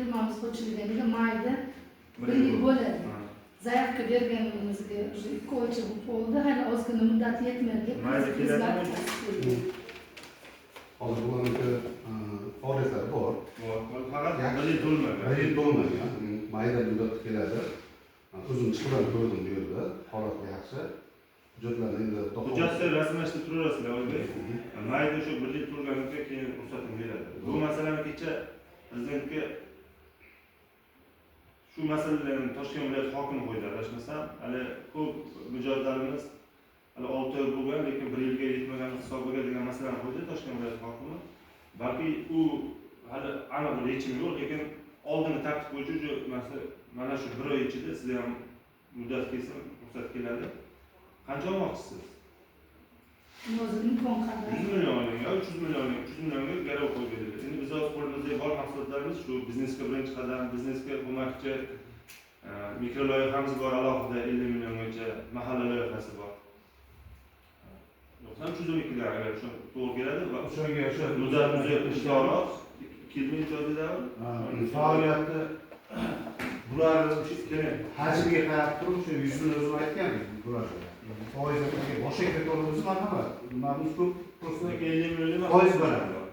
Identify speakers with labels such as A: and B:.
A: Firmamiz ochilganiga mayda bir yil bo'ladi. Заявка berganimizga уже 2 oycha bo'lib qoldi, hali ozgina muddat yetmadi.
B: Mayda
A: Bizlar
B: keladimi?
C: Hozir bularniki faoliyatlari bor.
B: Bor, faqat bir yil to'lmagan.
C: Bir yil to'lmagan, mayda muddatda keladi. O'zim chiqib ham ko'rdim bu yerda, holati yaxshi. Hujjatlarni endi Xudo xohlasa-
B: Hujjatni rasmiylashtirib turaverasizlar, Oybek. Mayda o'sha bir yil to'lgandan keyin ruxsatini beradi. Bu masalani kecha prezidentga, shu masalalarni Toshkent viloyati hokimi qo'ydi, adashmasam. Hali ko'p mijozlarimiz hali 6 oy bo'lgan, lekin bir yilga yetmagan hisobiga degan masalani qo'ydi Toshkent viloyati hokimi. Balki u hali aniq bir yechim yo'q, lekin oldingi tartib bo'yicha уже mana shu bir oy ichida sizga ham muddat kelsin, ruxsat keladi. Qancha olmoqchisiz?
A: Hozir imkon qadar.
B: 100 million oling yo 300 million oling, 300 millionga garov qo'yib beriladi. Endi biz hozir qo'limizdagi bor mahsulotlarimiz shu biznesga birinchi qadam, biznesga ko'makchi mikro loyihamiz bor alohida, 50 milliongacha mahalla loyihasi bor. Yo'qsa 312lar agar o'sha to'g'ri keladi va
D: O'shanga o'sha
B: muddat uzoqroq, 2 yilmi, 3 oy davr.
D: Ha, faoliyatni bular o'sha hajmga qarab turib, o'sha 100 ming o'zim aytgandim bularga. Foiz boshqa ketaveramiz, marhamat. Nimamiz ko'p, просто
B: Lekin 50 millionlik
D: foiz beradi.